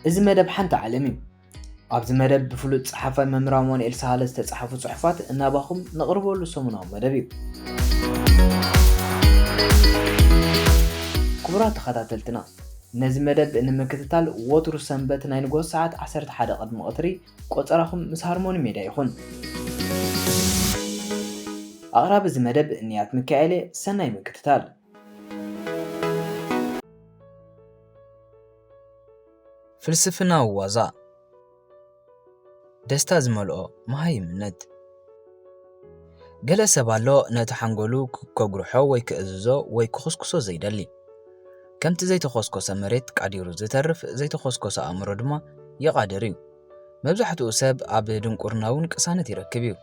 እዚ መደብ ሓንቲ ዓለም እዩ። ኣብዚ መደብ ብፍሉጥ ጸሓፋይ መምህር ኣማኑኤል ሳህለ ዝተጻሕፉ ጽሑፋት እናባኹም ነቕርበሉ ሰሙናዊ መደብ እዩ። ክቡራት ተኸታተልትና፣ ነዚ መደብ ንምክትታል ወትሩ ሰንበት ናይ ንግሆ ሰዓት ዓሰርተ ሓደ ቅድሚ ቀትሪ ቆጸራኹም ምስ ሃርሞኒ ሜድያ ይኹን። ኣቕራቢ እዚ መደብ እንያት ሚካኤል እየ። ሰናይ ምክትታል። ፍልስፍናዊ ዋዛ። ደስታ ዝመልኦ መሃይምነት። ገለ ሰብ ኣሎ ነቲ ሓንጎሉ ከጉርሖ ወይ ክእዝዞ ወይ ክኹስኩሶ ዘይደሊ። ከምቲ ዘይተኾስኮሰ መሬት ቃዲሩ ዝተርፍ፣ ዘይተኾስኮሰ ኣእምሮ ድማ የቓድር እዩ። መብዛሕትኡ ሰብ ኣብ ድንቁርና እውን ቅሳነት ይረክብ እዩ።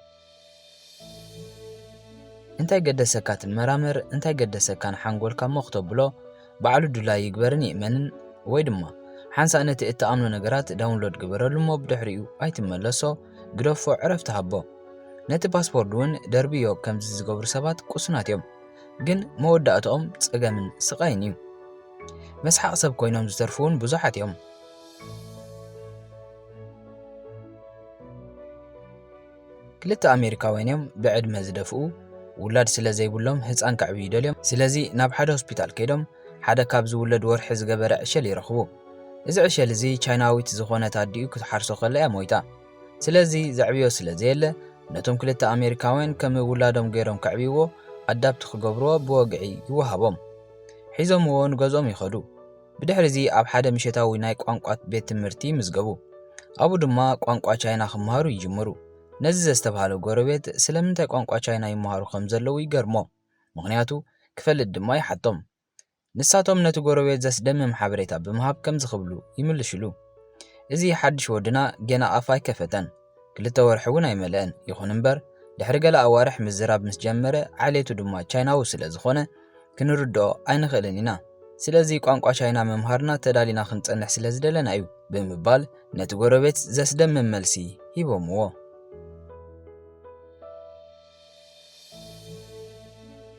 እንታይ ገደሰካ ትመራመር፣ እንታይ ገደሰካ ንሓንጎልካ እሞ ክተብሎ፣ ባዕሉ ድላዩ ይግበርን ይእመንን፣ ወይ ድማ ሓንሳእ ነቲ እትኣምኖ ነገራት ዳውንሎድ ግበረሉ እሞ ብድሕሪኡ ኣይትመለሶ፣ ግደፎ፣ ዕረፍቲ ሃቦ። ነቲ ፓስፖርድ እውን ደርብዮ። ከምዚ ዝገብሩ ሰባት ቅሱናት እዮም፣ ግን መወዳእትኦም ጸገምን ስቓይን እዩ። መስሓቕ ሰብ ኮይኖም ዝተርፉ እውን ብዙሓት እዮም። ክልተ ኣሜሪካውያን እዮም ብዕድመ ዝደፍኡ፣ ውላድ ስለ ዘይብሎም ህጻን ከዕብዩ ደልዮም። ስለዚ ናብ ሓደ ሆስፒታል ከይዶም ሓደ ካብ ዝውለድ ወርሒ ዝገበረ ዕሸል ይረኽቡ። እዚ ዕሸል እዚ ቻይናዊት ዝኾነት ኣዲኡ ክትሓርሶ ከላ እያ ሞይታ። ስለዚ ዘዕብዮ ስለ ዘየለ ነቶም ክልተ ኣሜሪካውያን ከም ውላዶም ገይሮም ከዕብይዎ ኣዳፕት ክገብርዎ ብወግዒ ይወሃቦም። ሒዞምዎ ንገዝኦም ይኸዱ። ብድሕሪ እዚ ኣብ ሓደ ምሸታዊ ናይ ቋንቋ ቤት ትምህርቲ ይምዝገቡ። ኣብኡ ድማ ቋንቋ ቻይና ክመሃሩ ይጅምሩ። ነዚ ዘስተብሃለ ጎረቤት ስለምንታይ ቋንቋ ቻይና ይመሃሩ ከም ዘለዉ ይገርሞ። ምኽንያቱ ክፈልጥ ድማ ይሓቶም። ንሳቶም ነቲ ጎረቤት ዘስደምም ሓበሬታ ብምሃብ ከምዚ ክብሉ ይምልሽሉ። እዚ ሓድሽ ወድና ገና ኣፍ ኣይከፈተን። ክልተ ወርሒ እውን ኣይመልአን። ይኹን እምበር ድሕሪ ገለ ኣዋርሕ ምዝራብ ምስ ጀመረ፣ ዓሌቱ ድማ ቻይናዊ ስለ ዝኾነ ክንርድኦ ኣይንኽእልን ኢና። ስለዚ ቋንቋ ቻይና ምምሃርና ተዳሊና ክንጸንሕ ስለ ዝደለና እዩ ብምባል ነቲ ጎረቤት ዘስደምም መልሲ ሂቦምዎ።